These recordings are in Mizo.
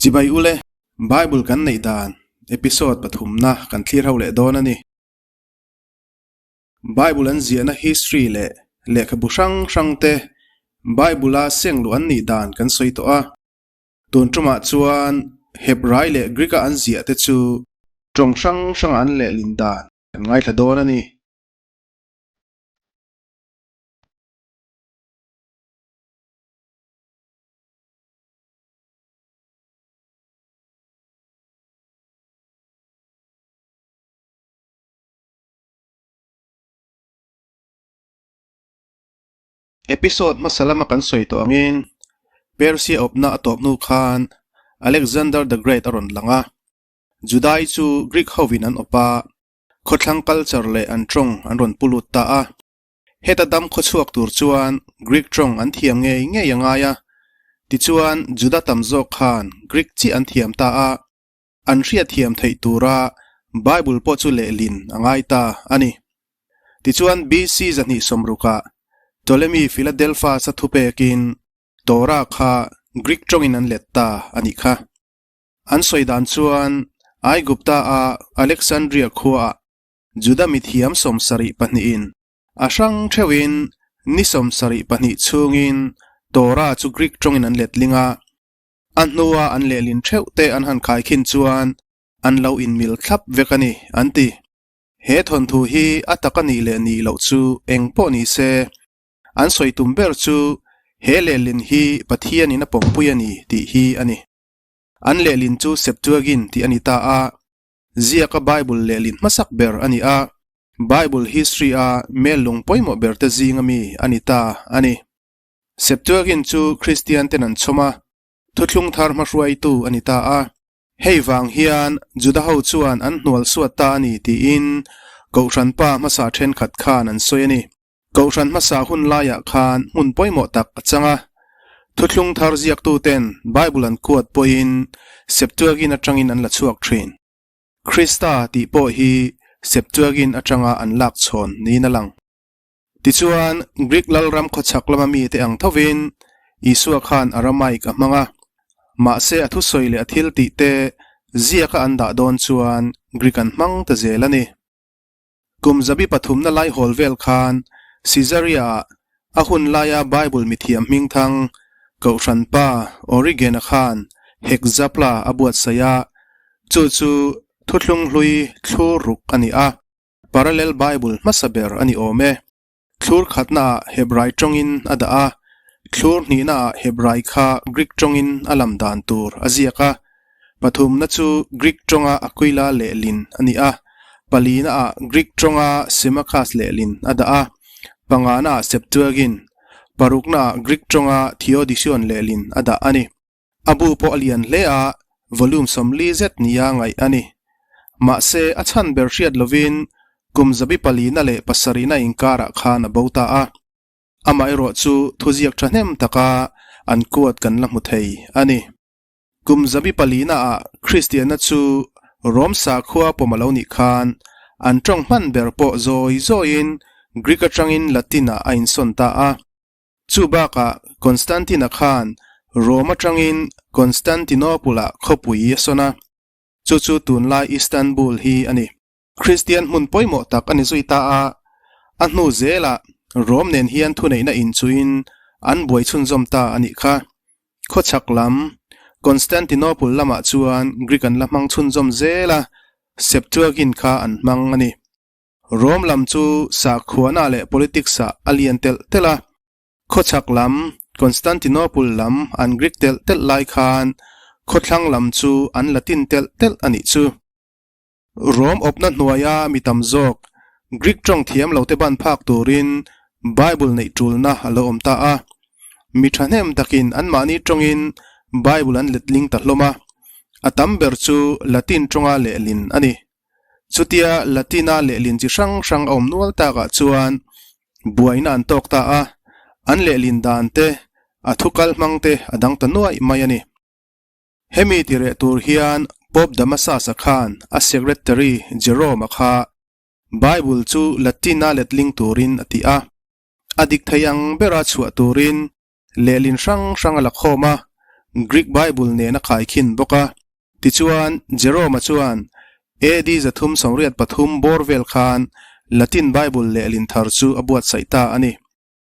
Chibai ule, Bible kan neih dan episode pathumna kan thlir ho leh dawn a ni. Bible an ziahna history leh lehkhabu hrang hrang te Bible-a seng luh an nih dan kan sawi tawh a. Tun tumah chuan Hebrai leh Greek-a an ziah te chu tawng hrang hranga an lehlin dan kan ngaithla dawn a ni. Episode hmasa lama kan sawi tawh angin Persia awpna a tawp hnu khan Alexander the Great a rawn lang a. Judai chu Greek hovin an awp a, khawthlang culture leh an tawng an rawn pu lut ta a. Heta dam khawchhuak tur chuan Greek tawng an thiam ngei ngei a ngai a. Tichuan Juda tam zawk khan Greek chiah an thiam ta a, an hriatthiam theih tura Bible pawh chu lehlin a ngai ta a ni. Tichuan BC 260ah Ptolemy Philadelphus-a thupekin Torah kha Greek tawngin an let ta a nih kha. An sawi dan chuan Aigupta-a Alexandria khuaah Juda mithiam 72in a hrang theuhin ni 72 chhungin Torah chu Greek tawngin an letling a, A hnua an lehlin theuh te an han khai khin chuan an lo inmil thlap vek a ni, an ti. He thawnthu hi a tak a nih leh nih loh chu eng pawh ni se, an sawi tum ber chu he lehlin hi Pathianin a pawmpui a ni tih hi a ni. An lehlin chu Septuagint tih a ni ta a, ziaka Bible lehlin hmasak ber a ni a, Bible history-a mel lung pawimawh ber te zinga mi a ni ta a ni. Septuagint chu Kristian ten an chhawm a, thuthlung thar hmahruaitu a ni ta a. Hei vang hian Juda ho chuan an hnual suat ta a ni tiin Kohhran pa hmasa thenkhat khan an sawi a ni. Kohhran hmasa hun laiah khan hmun pawimawh tak a chang a. Thuthlung thar ziaktu ten Bible an kuat pawhin Septuagint atangin an la chhuak thin. Krista tih pawh hi Septuagint atanga an lak chhawn niin a lang. Tichuan, Greek lalram khawchhak lama mite ang thovin Isua khan Aramaic a hmang a. Mahse, a thusawi leh a thil tihte ziaka an dah dawn chuan Greek an hmang ta zel a ni. Kum zabi pathumna laihawl vel khan Caesarea-ah a hun laia Bible mithiam hmingthang Kohhran pa Origen-a khan Hexapla a buatsaih a, chu chu thuthlung hlui thlur ruk a ni a. Parallel Bible hmasa ber a ni awm e. Thlur khatnaah Hebrai tawngin a dah a, thlur hnihnaah Hebrai kha Greek tawngin a lam dan tur a ziak a. Pathumna chu Greek tawnga Aquila lehlin a ni a, palinaah Greek tawnga Symmachus lehlin a dah a, panganaah Septuagint, paruknaah Greek tawnga Theodotion lehlin a dah a ni. A bu pawh a lian hle a, volume 40 zet nia ngaih a ni. Mahse, a chhan ber hriat lovin kum 407 na inkarah khan a bo ta a. Amaherawh chu thuziak thahnem taka an kuat kan la hmu thei a ni. Kum 400 ah Kristianna chu Rom sakhua pawm a lo nih khan an tawng hman ber pawh zawi zawiin Greek atangin Latin-ah a insawn ta a. Chu bakah Constantine-a khan Rome atangin Constantinople-ah khawpui a sawn a, chu chu tunlai Istanbul hi a ni. Kristian hmun pawimawh tak a ni zui ta a, a hnu zelah Rome nen hian thuneihna inchuin an buai chhunzawm ta a nih kha. Khawchhak lam Constantinople lamah chuan Greek an la hmang chhunzawm zel a, Septuagint kha an hmang a ni. Rome lam chu sakhuana leh politics-ah a lian telh telh a, khawchhak lam Constantinople lam an Greek telh telh lai khan khawthlang lam chu an Latin telh telh a nih chu. Rome awpna hnuaia mi tam zawk Greek tawng thiam lo te ban phak turin Bible neih tulna a lo awm ta a. Mi thahnem takin anmahni tawngin Bible an letling ta hlawm a, a tam ber chu Latin tawnga lehlin a ni. Chutia Latin-a lehlin chi hrang hrang a awm nual takah chuan buaina an tawk ta a, an lehlin dan te, a thu kal hmang te a dang ta nuaih mai a ni. Hemi ti reh tur hian Pope Damasus-a khan a secretary Jerome-a kha Bible chu Latin-a letling turin a ti a, a dik thei ang bera chhuah turin lehlin hrang hrang a la khawm a, Greek Bible nen a khaikhin bawk a. Tichuan, Jerome-a chuan AD 383 bawr vel khan Latin Bible lehlin thar chu a buatsaih ta a ni.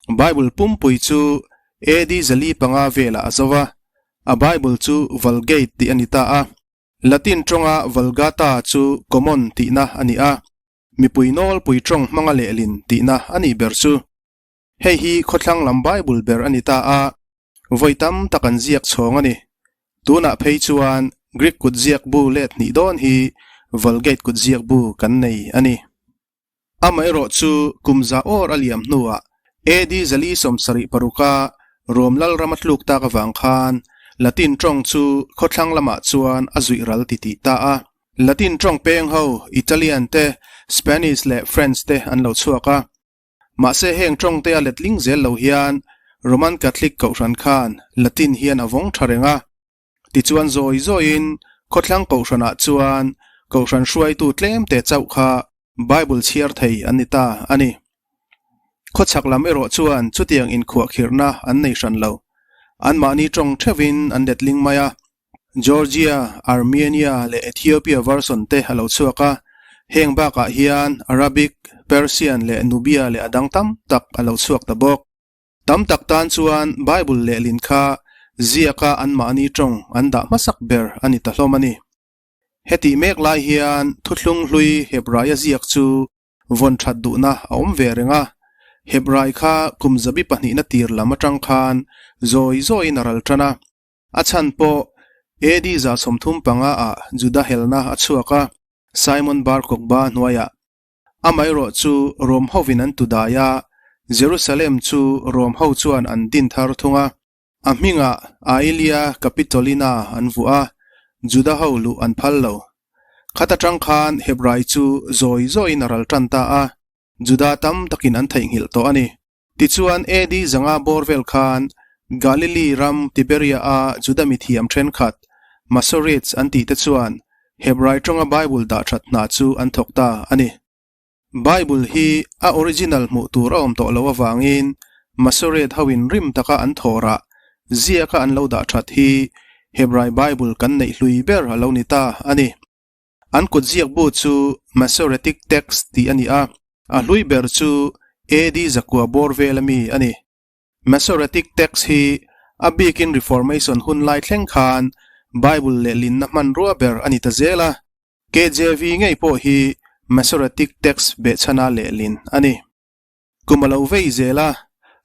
Bible pumpui chu AD 405 velah a zo va, a Bible chu Vulgate tih a ni ta a. Latin tawnga Vulgata chu common tihna a ni a, mipui nawlpui tawng hmanga lehlin tihna a nih ber chu. Hei hi khawthlang lam Bible ber a ni ta a, vawi tam tak an ziak chhawng a ni. Tunah phei chuan Greek kut ziak bu let hnih dawn hi Vulgate kut ziak bu kan nei a ni. Amaherawh chu kum za awr a liam hnuah AD 476 a Rom Lalram a tluk tak avang khan Latin tawng chu khawthlang lamah chuan a zuih ral titih ta a. Latin tawng peng ho Italian te, Spanish leh French te an lo chhuak a. Mahse heng tawngte a letling zel lo hian Roman Catholic Kohhran khan Latin hian a vawng tha reng a. Tichuan zawi zawiin khawthlang Kohhranah chuan Kohhran hruaitu tlemte chauh kha Bible chhiar thei an ni ta a ni. Khawchhak lam erawh chuan chutiang inkhuahkhirhna an nei hran lo. Anmahni tawng theuhin an letling mai a. Georgia, Armenia leh Ethiopia version te a lo chhuak a, heng bakah hian Arabic, Persian leh Nubia leh a dang tam tak a lo chhuak ta bawk. Tam tak tan chuan Bible lehlin kha ziaka anmahni tawng an dah hmasak ber a ni ta hlawm a ni. Hetih mek lai hian thuthlung hlui Hebraia ziak chu vawn that duhna a awm ve reng a, Hebrai kha kum zabi pahnihna tir lam atang khan zawi zawiin a ral tan a, A chhan pawh AD 35 ah Juda helna a chhuak a, Simon Bar Kokhba hnuaiah. Amaherawh chu Rom hovin an tu dai a, Jerusalem chu Rom ho chuan an din thar thung a. A hmingah Aelia Capitolina an vuah a, Juda ho luh an phal lo. Khat atang khan Hebrai chu zawi zawiin a ral tan ta a, Juda tam takin an theihnghilh tawh a ni. Tichuan, AD 500 bawr vel khan Galili ram Tiberia-a Juda mithiam thenkhat, Masoretes an tihte chuan Hebrai tawnga Bible dah that hna chu an thawk ta a ni. Bible hi a original hmuh tur a awm tawh loh avangin Masorete hoin rim taka an thawhrah ziaka an lo dah that hi Hebrai Bible kan neih hlui ber a lo ni ta a ni. An kut ziak bu chu Masoretic Text tih a ni a, a hlui ber chu AD 900 bawr vel ami a ni. Masoretic Text hi a bikin Reformation hun lai thleng khan Bible lehlinna hmanrua ber a ni ta zel a, KJV ngei pawh hi Masoretic Text behchhana lehlin a ni. Kum a lo vei zel a,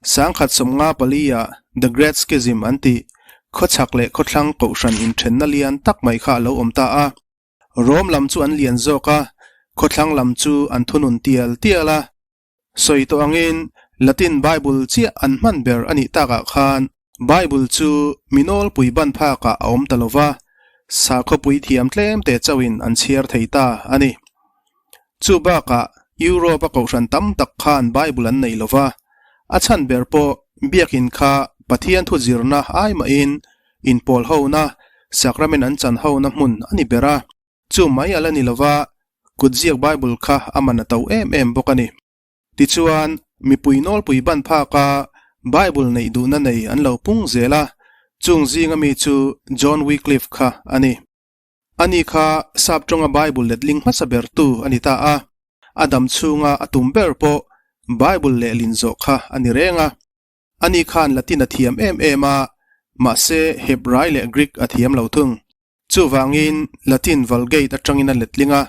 1954 ah The Great Schism an tih, khawchhak leh khawthlang kohhran inthenna lian tak mai kha a lo awm ta a. Rom lam chu an lian zawk a, khawthlang lam chu an thunun tial tial a. Sawi tawh angin Latin Bible chiah an hman ber a nih takah khan Bible chu mi nawlpui ban phakah a awm ta lo va, sakhawpui thiam tlem te chauhin an chhiar thei ta a ni. Chu bakah Europe-a kohhran tam tak khan Bible an nei lo va, a chhan ber pawh biakin kha Pathian thu zirna ai mahin inpawl hona, sacrament an chan hona hmun a ni ber a. Chu mai a la ni lo va, kutziak Bible kha a man a to em em bawk a ni. Tichuan, mipui nawlpui ban phaka Bible neih duhna nei an lo pung zel a, chung zinga mi chu John Wycliffe kha a ni. Ani kha sap tawnga Bible letling hmasa bertu a ni ta a, a dam chhunga a tum ber pawh Bible lehlin zawh kha a ni reng a. Ani khan Latin a thiam em em a, mahse Hebrai leh Greek a thiam lo thung. Chuvangin Latin Vulgate atangin a letling a,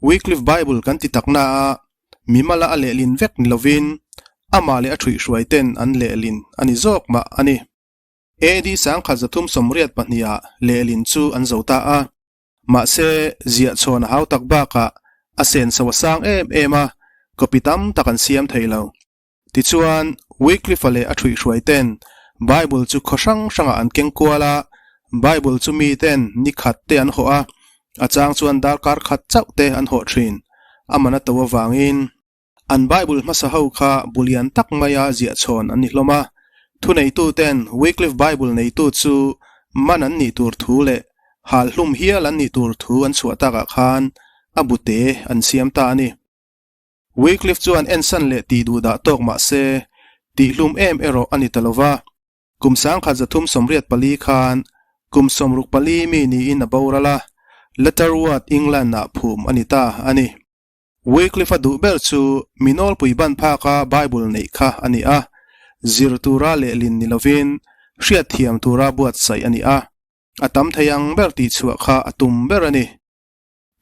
Wycliffe Bible kan ti takna a, mimala a lehlin vek ni lovin amah leh a thuihhruai ten an lehlin a ni zawk mah a ni. AD 1382 ah lehlin chu an zo ta a, mahse ziah chhawn a hau tak bakah a senso a sang em em a, copy tam tak an siam thei lo. Tichuan, Wycliffe-a leh a thuihhruai ten Bible chu khaw hrang hrangah an keng kual a, Bible chu mi ten ni khat te an hawh a, a chang chuan darkar khat chauh te an hawh thin, a man a to avangin. An Bible hmasa ho kha bu lian tak maia ziah chhawn an ni hlawm a, thuneitu ten Wycliffe Bible neitu chu man an nih tur thu leh hal hlum hial an nih tur thu an chhuah takah khan a bu te an siam ta a ni. Wycliffe chuan ensan leh tih duh dah tawk mah se, tih hlum em erawh a ni ta lo va. Kum 1384 khan. Kum 64 mi niin a boral a, Lutterworth, England-ah phum a ni ta a ni. Wycliffe-a duh ber chu mi nawlpui ban phaka Bible neih kha a ni a, zir tura lehlin ni lovin hriatthiam tura buatsaih a ni a, a tam thei ang ber tihchhuah kha a tum ber a ni.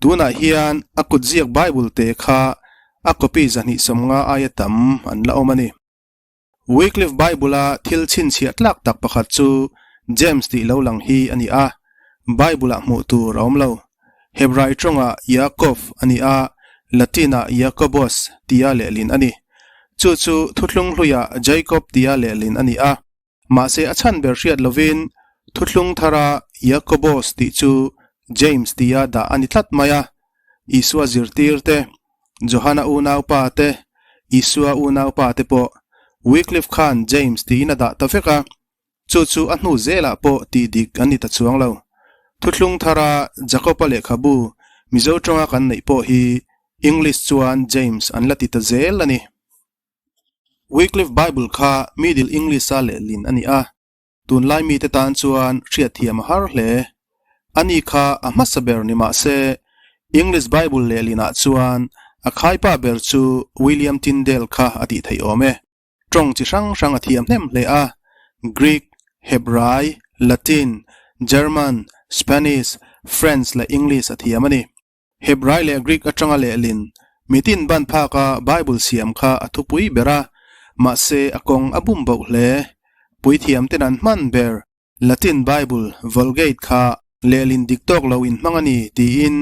Tunah hian a kutziak Bible te kha a copy 250 aia tam an la awm a ni. Wycliffe Bible-a thil chhinchhiah tlak tak pakhat chu James tih lo lang hi a ni a, Bible-ah hmuh tur a awm lo. Hebrai tawngah Yaakov a ni a, Latin-ah Jacobus tia lehlin a ni. Chu chu Thuthlung hluiah Jacob tia lehlin a ni a, mahse a chhan ber hriat lovin Thuthlung thara Jacobos tih chu James tia dah a ni tlat mai a, Isua zirtir te, Johana unaupa te, Isua unaupa te pawh Wycliffe khan James tiin a dah ta vek a, chu chu a hnu zelah pawh tih dik an ni ta chuang lo. Thuthlung thara Jakoba lehkhabu Mizo tawnga kan neih pawh hi English chuan James an la ti ta zel a ni. Wycliffe Bible kha Middle English-a lehlin a ni a, Tunlai mite tan chuan hriatthiam a har hle. Ani kha a hmasa ber ni mah se, English Bible lehlinah chuan a khaipa ber chu William Tyndale kha a tih theih awm e. Tawng chi hrang hrang a thiam hnem hle a, Greek, Hebrai, Latin, German, Spanish, French leh English a thiam a ni. Hebrai leh Greek atanga lehlin mitin ban phaka Bible siam kha a thupui ber a, mahse a kawng a bum boh hle. Puithiam ten an hman ber Latin Bible Vulgate kha lehlin dik tawk lo in hmang a ni tiin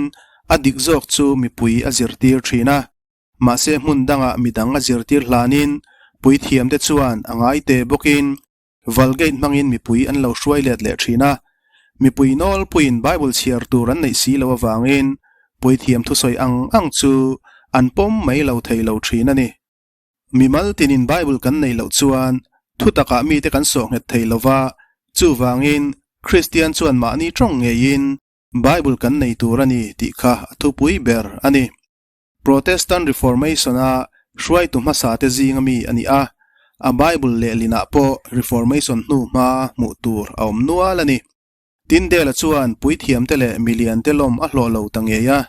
a dik zawk chu mipui a zirtir thin a. Mahse hmun dangah midang a zirtir hlanin puithiam te chuan a ngaite bawkin Vulgate hmangin mipui an lo hruai let leh thin a, mipui nawlpuiin Bible chhiar tur an neih si loh avangin puithiam thusawi ang ang chu an pawm mai lo thei lo thin a ni. Mimal tinin Bible kan neih loh chuan thutakah mite kan sawh nghet thei lo va, chuvangin Kristian chuan mahni tawng ngeiin Bible kan nei tur a ni tih kha a thupui ber a ni. Protestant Reformation-a hruaitu hmasate zinga mi a ni a, a Bible lehlinah pawh Reformation hnu hma hmuh tur a awm nual a ni. Tyndale-a chuan puithiamte leh miliante lawm a hlawh lo ta ngei a,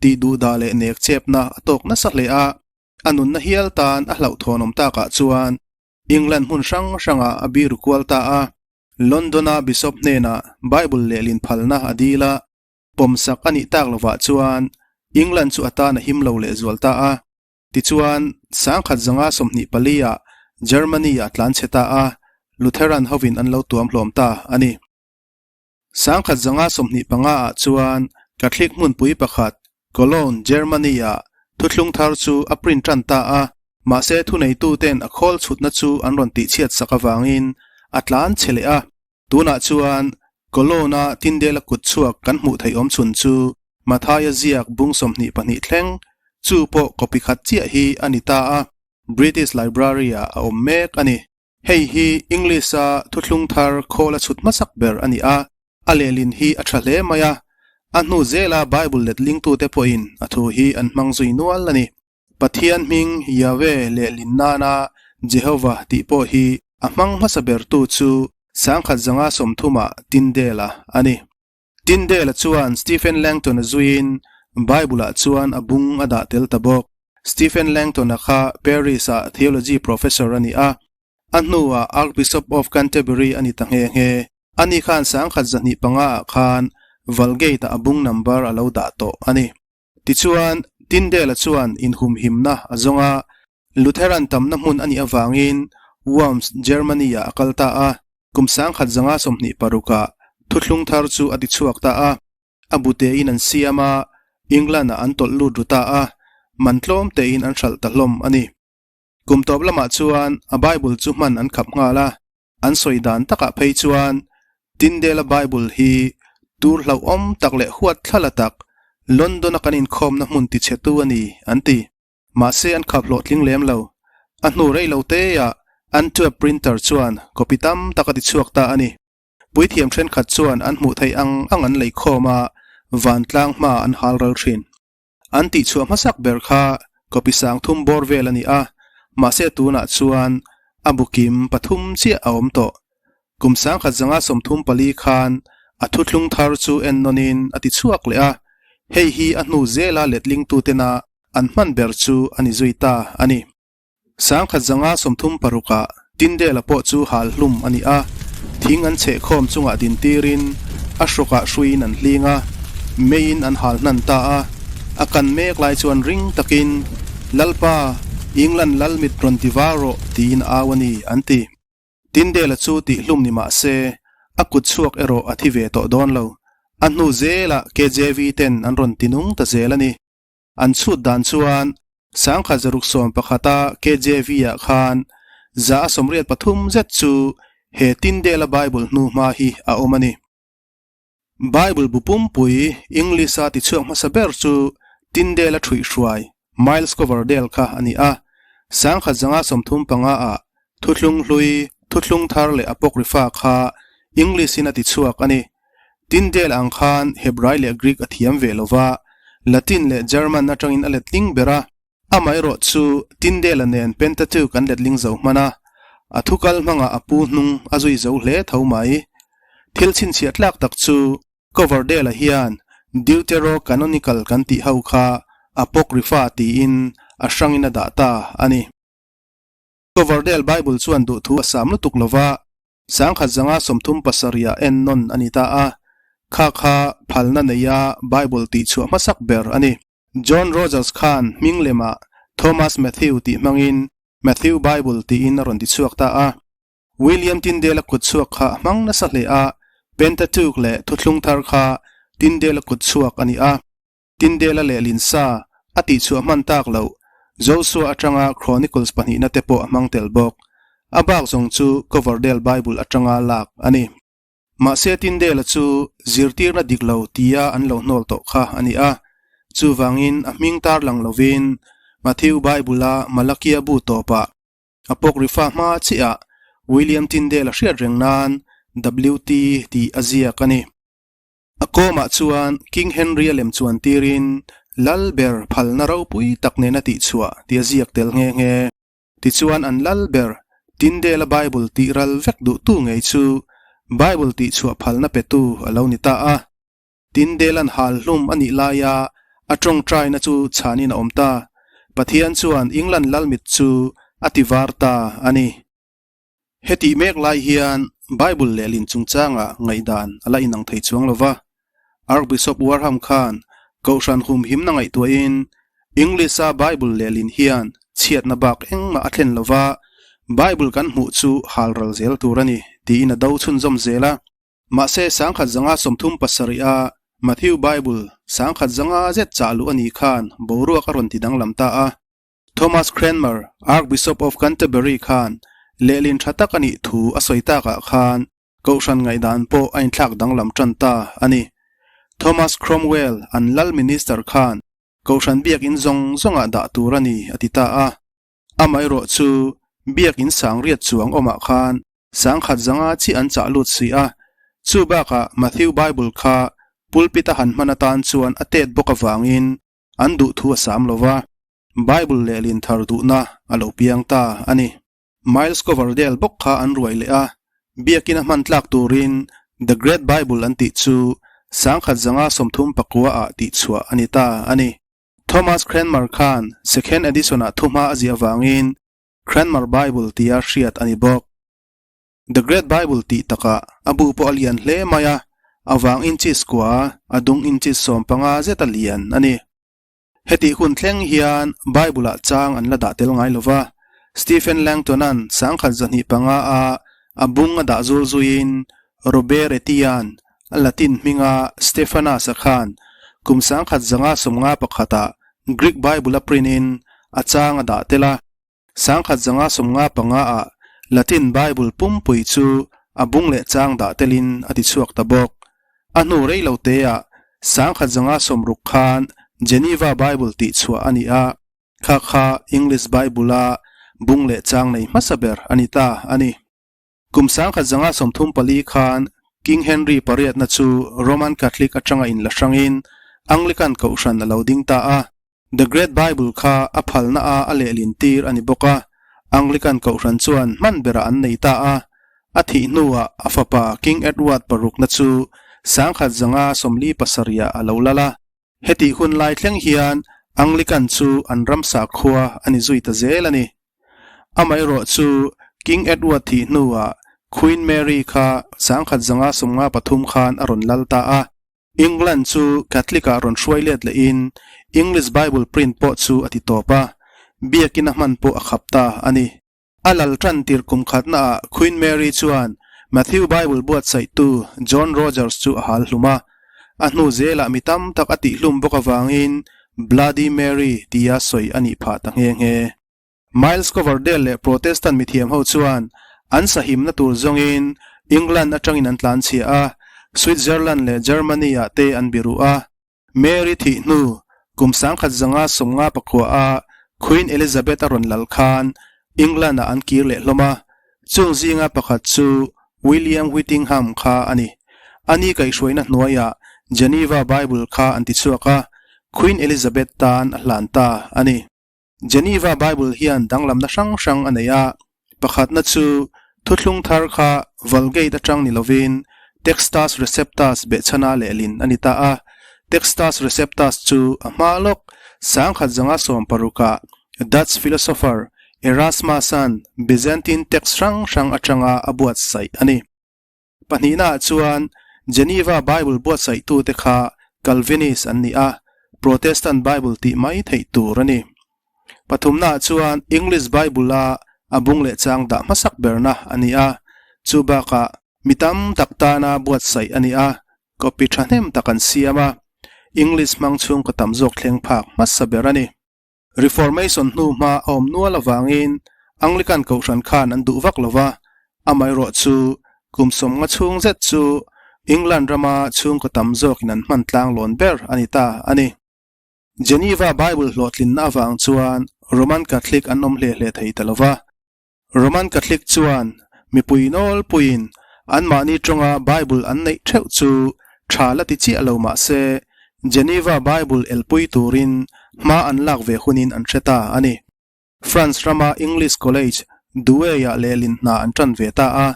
tihduhdah leh nekchepna a tawk nasa hle a, a nunna hial tan a hlauhthawnawm takah chuan England hmun hrang hrangah a biru kual ta a, London-a Bishop hnenah Bible lehlin phalna a dil a, Pawmsak a nih tak lovah chuan England chu a tan a him lo lehzual ta a. Tichuan, 1924 ah Germany ah tlan chhe ta a, Lutheran hovin an lo tuam hlawm ta a ni. 1925 ah chuan Catholic hmunpui pakhat Cologne, Germany ah thuthlung thar chu a print tan ta a, mahse thuneituten a khawl chhutna chu an rawn tihchhiat sak avangin a tlan chhe leh a. Tunah chuan Cologne-a Tyndale-a kut chhuak kan hmuh theih awm chhun chu Mathaia ziak bung 22 thleng, chu pawh copy khat chiah hi a ni ta a, British Library-ah a awm mek a ni. Hei hi English-a thuthlung thar khawl a chhut hmasak ber a ni a, a lehlin hi a tha hle mai a, a hnu zela Bible letlingtute pawhin a thu hi an hmang zui nual a ni. Pathian hming Yahweh lehlin nana Jehovah tih pawh hi a hmang hmasa bertu chu 1930-ah Tyndale-a a ni. Tyndale-a chuan Stephen Langton-a zuiin Bible-ah chuan a bung a dah tel ta bawk. Stephen Langton-a kha Paris-ah theology professor a ni a, a hnuah Archbishop of Canterbury a ni ta nghe nghe. Ani khan 1905-ah khan Vulgate-ah a bung number a lo dah tawh a ni. Tichuan, Tyndale-a chuan inhumhimna a zawng a, Lutheran tamna hmun a nih avangin Worms, Germany-ah a kal ta a. Kum 1926-ah thuthlung thar chu a tichhuak ta a, a bu tein an siam a, England-ah an tawlh lut ru ta a, man tlawm tein an hralh ta hlawm a ni. Kum tawp lamah chuan a Bible chu hman an khap nghal a, An sawi dan takah phei chuan Tyndale-a Bible hi tur hlauhawm tak leh huat thlala tak London-a kan inkhawmna hmun tichhetu a ni, an ti. Mahse an khap hlawhtling lem lo. A hnu rei lo teah Antwerp printer chuan copy tam tak a tichhuak ta a ni. Puithiam thenkhat chuan an hmuh theih ang ang an leikhawm a, vantlang hmaah an hal ral thin. An tihchhuah hmasak ber kha copy 3000 bawr vel a ni a, mahse tunah chuan a bu kim pathum chiah a awm tawh. Kum 1934 khan A thuthlung thar chu ennawnin a ti chhuak leh a, hei hi a hnu zela letlingtutena an hman ber chu a ni zui ta a ni. Sangkhat zanga 36 ah Tyndale-a pawh chu hal hlum a ni a, thing an chhehkhawm chungah dintirin a hrawkah hruiin an hling a, meiin an hal hnan ta a. A kan mek lai chuan ring takin, Lalpa, England lal mit rawn ti var rawh, tiin a au a ni, an ti. Tyndale-a chu tih hlum ni mah se, a kut chhuak erawh a thi ve tawh dawn lo. A hnu zelah KJV ten an rawn ti nung ta zel a ni. An chhut dan chuan 1611 a KJV ah khan 183 zet chu he Tyndale-a Bible hnu hma hi a awm a ni. Bible bu pumpui English-a tichhuak hmasa ber chu Tyndale-a ṭhuihhruai Miles Coverdale kha a ni a. 1535 ah Thuthlung Hlui, Thuthlung Thar leh Apocrypha kha English-in a tichhuak a ni. Tyndale ang khan Hebrai leh Greek a thiam ve lo va, Latin leh German atangin a letling ber a. Amaherawh chu Tyndale-a nen Pentateuch an letling zo hman a, a thukal hmangah a pu hnung a zui zo hle tho mai. Thil chhinchhiah tlak tak chu Coverdale-a hian Deuterocanonical kan tih ho kha Apocrypha tiin a hrangin a dah ta a ni. Coverdale Bible chuan duhthu a sam lutuk lo va, 1537 ah ennawn a ni ta a, kha kha phalna neia Bible tihchhuah hmasak ber a ni. John Rogers khan hming lemah Thomas Matthew tih hmangin Matthew Bible tiin a rawn tichhuak ta a. William Tyndale-a kutchhuak kha a hmang nasa hle a, Pentateuch leh Thuthlung Thar kha Tyndale-a kutchhuak a ni a. Tyndale-a lehlin sa a tihchhuah hman tak loh Joshua atanga Chronicles pahnihna te pawh a hmang tel bawk. A bak zawng chu Coverdale Bible atanga lak a ni. Mahse Tyndale-a chu zirtirna dik lo tia an lo hnawl tawh kha a ni a. Chuvangin a hming tarlang lovin Matthew Bible-a Malakia bu tawpah Apocrypha hma chiah William Tyndale-a hriat reng nan WT tih a ziak a ni. A kawmah chuan King Henry-a lem chuan tirin Lal ber phalna ropui tak nena tihchhuah tih a ziak tel nghe nghe. Tichuan an lal ber Tyndale-a Bible tih ral vek duhtu ngei chu Bible tihchhuah phalna petu a lo ni ta a. Tyndale-a'n hal hlum a nih laia a tawngtaina chu chhanin a awm ta. Pathian chuan England lalmit chu a ti var ta a ni. Hetih mek lai hian Bible lehlin chungchangah ngaihdan a la inang thei chuang lo va. Archbishop Warham khan Kohhran humhimna ngaihtuahin English-a Bible lehlin hian chhiatna bak engmah a thlen lo va, Bible kan hmuh chu halral zel tur a ni, tiin a do chhunzawm zel a. Mahse, 1537 a Matthew Bible 1500 zet chah luh a nih khan boruak a rawn ti danglam ta a. Thomas Cranmer, Archbishop of Canterbury khan lehlin tha tak a nih thu a sawi takah khan Kohhran ngaihdan pawh a inthlak danglam tan ta a ni. Thomas Cromwell an lal minister khan Kohhran biakinn zawng zawngah dah tur a ni a ti ta a. Amaherawh chu biakinn sangriat chuang awmah khan 1500 chiah an chah lut si a. Chu bakah Matthew Bible kha pulpit a han hman atan chuan a tet bawk avangin an duh thu a sam lo va, Bible lehlin thar duhna a lo piang ta a ni. Miles Coverdale bawk kha an ruai leh a, biakina hman tlak turin The Great Bible an tih chu 1539 ah tihchhuah a ni ta a ni. Thomas Cranmer khan Second Edition-ah thuhma a ziah vangin Cranmer Bible tia hriat a ni bawk. The Great Bible tih takah a bu pawh a lian hle mai a, a vang inches kua, a dung inches 15 zet a lian a ni. Hetih hun thleng hian Bible-ah chang an la dah tel ngai lo va, Stephen Langton-a'n 1205 a a bung a dah zul zuiin Roberetia'n a Latin hminga Stephanus-a khan kum 1551-ah Greek Bible a print-in a chang a dah tel a. 1595 ah Latin Bible pumpui chu a bung leh chang dah telin a ti chhuak ta bawk. A hnu rei lo teah 1560 khan Geneva Bible tih chhuah a ni a, kha kha English Bible-a bung leh chang nei hmasa ber a ni ta a ni. Kum 1534 khan King Henry pariatna chu Roman Catholic atanga inla hrangin Anglican kohhran a lo ding ta a. The Great Bible kha a phalna a a lehlin tir a ni bawk a, Anglican kohhran chuan hman berah an nei ta a. A thih hnuah a fapa King Edward parukna chu 1547 ah a lo lal a. Hetih hun lai thleng hian Anglican chu an ram sakhua a ni zui ta zel a ni. Amaherawh chu King Edward thih hnuah Queen Mary kha 1953 khan a rawn lal ta a. England chu Catholic ah rawn hruai let lehin English Bible print pawh chu a ti tawp a, biakina hman pawh a khap ta a ni. A lal tan tir kum khatna ah Queen Mary chuan Matthew Bible buatsaihtu John Rogers chu a hal hlum a, a hnu zelah mi tam tak a tihhlum bawk avangin Bloody Mary tia sawi a nih phah ta nghe nghe. Miles Coverdale leh Protestant mithiam ho chuan an sahimna tur zawngin England atangin an tlanchhia a, Switzerland leh Germany ah te an biruh a. Mary thih hnu kum 1959 a Queen Elizabeth a rawn lal khan England ah an kir leh hlawm a, chung zinga pakhat chu William Whittingham kha a ni. Ani kaihhruaina hnuaiah Geneva Bible kha an tichhuak a, Queen Elizabeth tan a hlan ta a ni. Geneva Bible hian danglamna hrang hrang a nei a, pakhatna chu Thuthlung Thar kha Vulgate atang ni lovin Textus Receptus behchhana lehlin a ni ta a. Textus Receptus chu a hma lawk 1916 ah Dutch philosopher Erasmus-a'n Byzantine text hrang hrang atanga a buatsaih a ni. Pahnihnaah chuan Geneva Bible buatsaihtute kha Calvinist an ni a, Protestant Bible tih mai theih tur a ni. Pathumnaah chuan English Bible-a a bung leh chang dah hmasak berna a ni a, chu bakah mi tam tak tana buatsaih a ni a, copy thahnem tak an siam a, English hmang chhungkaw tam zawk thleng phak hmasa ber a ni. Reformation hnu hma a awm nual avangin Anglican Kohhran khan an duh vak lo va, amaherawh chu kum sawmnga chhung zet chu England rama chhungkaw tam zawkin an hman tlanglawn ber a ni ta a ni. Geneva Bible hlawhtlinna avang chuan Roman Catholic an awm hle hle thei ta lo va. Roman Catholic chuan mipui nawlpuiin anmahni tawnga Bible an neih theuh chu tha la ti chiah lo mah se, Geneva Bible elpui turin hma an lak ve hunin an hre ta a ni. France rama English College, Douai-ah lehlin hna an tan ve ta a.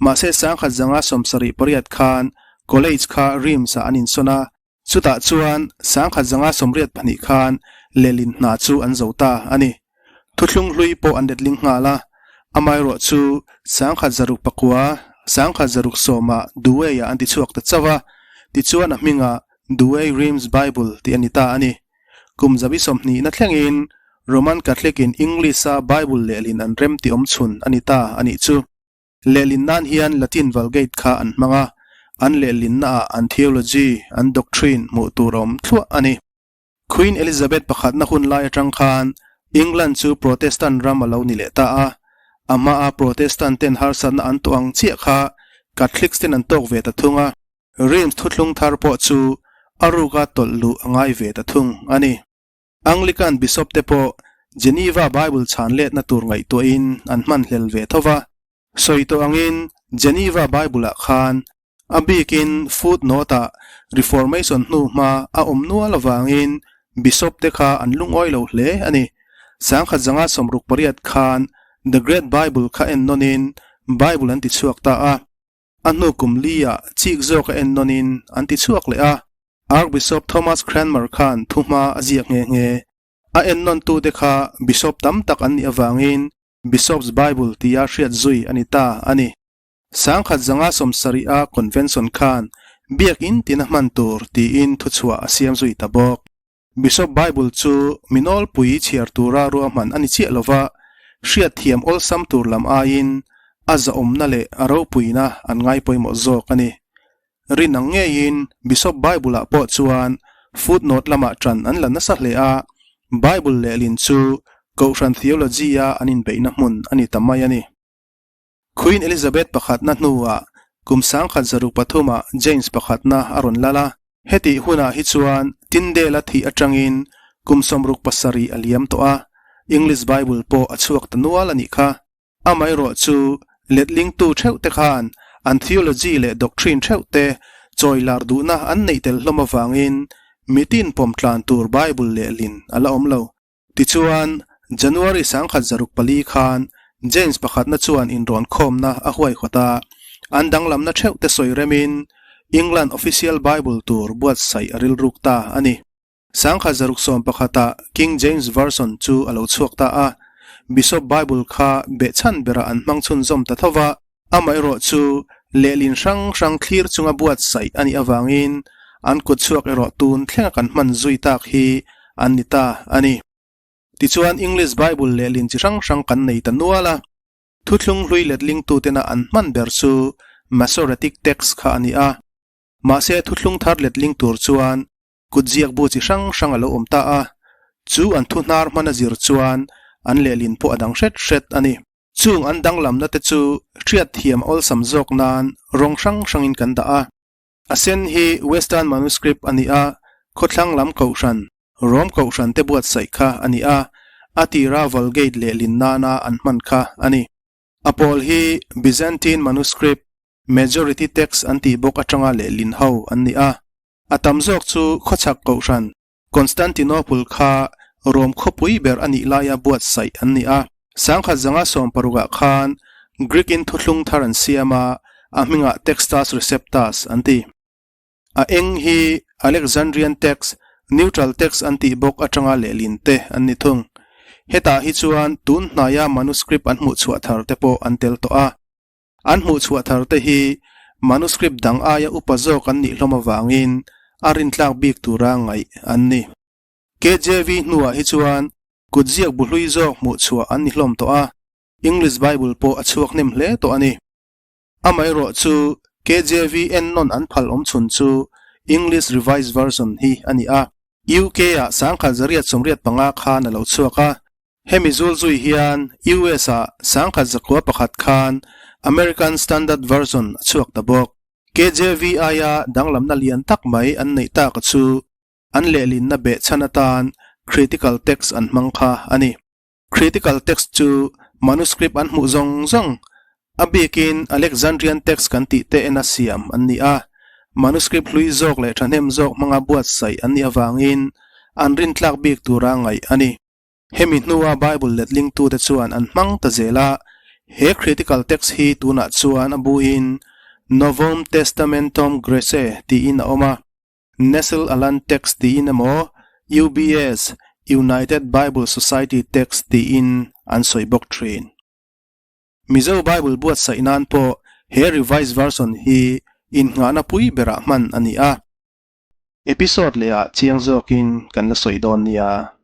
Mahse 1978 khan college kha Reims-ah an insawn a, Chutah chuan 1982 khan lehlin hna chu an zo ta a ni. Thuthlung hlui pawh an letling nghal a, amaherawh chu 1909, 1910 ah Douay-ah an tichhuak ta chauh a, tichuan a hmingah Douay Rheims Bible tih a ni ta a ni. Kum zabi sawmhnihna thlengin Roman Catholic-in English-a Bible lehlin an rem tih awmchhun a ni ta a nih chu. Lehlin nan hian Latin Vulgate kha an hmang a, an lehlinnaah an theology, an doctrine hmuh tur a awm thluah a ni. Queen Elizabeth pakhatna hun lai atang khan England chu Protestant ram a lo ni leh ta a, a hmaa Protestant ten harsatna an tawh ang chiah kha Catholics ten an tawk ve ta thung a, Reims thuthlung thar pawh chu a ruka tawlh luh a ngai ve ta thung a ni. Anglican Bishop te pawh Geneva Bible chhan letna tur ngaihtuahin an hman hlel ve tho va. Sawi tawh angin Geneva Bible-ah khan a bikin footnote-ah Reformation hnu hma a awm nual avangin Bishop te kha an lungawi lo hle a ni. 1968 khan The Great Bible kha en nawnin Bible an tichhuak ta a. A hnu kum li-ah chik zawk a en nawnin an ti chhuak leh a, Archbishop Thomas Cranmer khan thuhma a ziak nghe nghe. A en nawntute kha Bishop tam tak an nih avangin Bishop's Bible tia hriat zui a ni ta a ni. 1970 a Convention khan Biakin tina hman tur tiin thuchhuah a siam zui ta bawk. Bishop Bible chu mi nawlpui chhiar tura ruahman a ni chiah lova, hriatthiam awlsam tur lam aiin a zahawmna leh a ropuina an ngai pawimawh zawk a ni. Rin ang ngeiin Bishop Bible-ah pawh chuan footnote lamah ṭan an la nasa hle a, Bible lehlin chu Kohhran theology-a an inbeihna hmun a ni ta mai a ni. Queen Elizabeth pakhatna hnuah kum 1903 ah James pakhatna a rawn lal a, hetih hunah hi chuan Tyndale-a thih atangin kum 67 a liam tawh a, English Bible pawh a chhuak ta nual a nih kha. Amaherawh chu letlingtu theuh te khan an theology leh doctrine theuh te chawi lar duhna an neih tel hlawm avangin mitin pawm tlan tur Bible lehlin a la awm lo. Tichuan, January 1904 khan James pakhatna chuan inrawnkhawmna a huaihawt a, an danglamna theuh te sawi remin England Official Bible tur buatsaih a rilruk ta a ni. Sangkhat zaruk sawm pakhatah King James Version chu a lo chhuak ta a, Bishop Bible kha behchhan berah an hmang chhunzawm ta tho va, amaherawh chu lehlin hrang hrang thlir chunga buatsaih a nih avangin an kutchhuak erawh tun thlenga kan hman zui tak hi an ni ta a ni. Tichuan English Bible lehlin chi hrang hrang kan nei ta nual a, thuthlung hlui letlingtutena an hman ber chu Masoretic Text kha a ni a, mahse thuthlung thar letling tur chuan Kutziak bu chi hrang hrang a lo awm ta a, chu an thu hnar hman a zir chuan an lehlin pawh a dang hret hret a ni. Chung an danglamna te chu hriat thiam a awlsam zawk nan rawng hrang hrangin kan dah a. A sen hi Western Manuscript a ni a, khawthlang lam kohhran, Rom kohhran te buatsaih kha a ni a, a tira Vulgate lehlin nana an hman kha a ni. A pawl hi Byzantine Manuscript, Majority Text an tih bawk atanga lehlin ho an ni a. A tam zawk chu khawchhak kohhran Constantinople kha Rom khawpui ber a nih laia buatsaih an ni a. Sangkhat zanga sawm parukah khan Greek-in thuthlung thar an siam a, a hmingah Textus Receptus an ti. A eng hi Alexandrian text, neutral text an tih bawk atanga lehlin te an ni thung. Hetah hi chuan tun hnaia manuscript an hmuhchhuah thar te pawh an tel tawh a. An hmuhchhuah thar te hi manuscript dang aia upa zawk an nih hlawm avangin a rintlak bik tura ngaih an ni. KJV hnuah hi chuan kutziak bu hlui zawk hmuhchhuah an ni hlawm tawh a, English Bible pawh a chhuak hnem hle tawh a ni. Amaherawh chu KJV ennawn an phal awm chhun chu English Revised Version hi a ni a. UK-ah sangkhat zariat 85 khan a lo chhuak a, Hemi zul zui hian US ah sangkhat zakua pakhat khan American Standard Version a chhuak ta bawk. KJV aia danglamna lian tak mai an neih tak a chu an lehlinna behchhan atan critical text an hmang kha a ni. Critical text chu manuscript an hmuh zawng zawng, a bikin Alexandrian text kan tih te ena siam an ni a. Manuscript hlui zawk leh thahnem zawk hmanga buatsaih an nih avangin an rintlak bik tura ngaih a ni. Hemi hnua Bible letlingtute chuan an hmang ta zel a, he critical text hi tunah chuan a buin Novum Testamentum Graece tiin a awm a, Nestle Aland Text tiin emaw UBS, United Bible Society Text, tiin an sawi bawk thin. Mizo Bible buatsaih nan pawh he Revised Version hi innghahna pui berah hman a ni a. Episode lehah chiang zawkin kan la sawi dawn nia.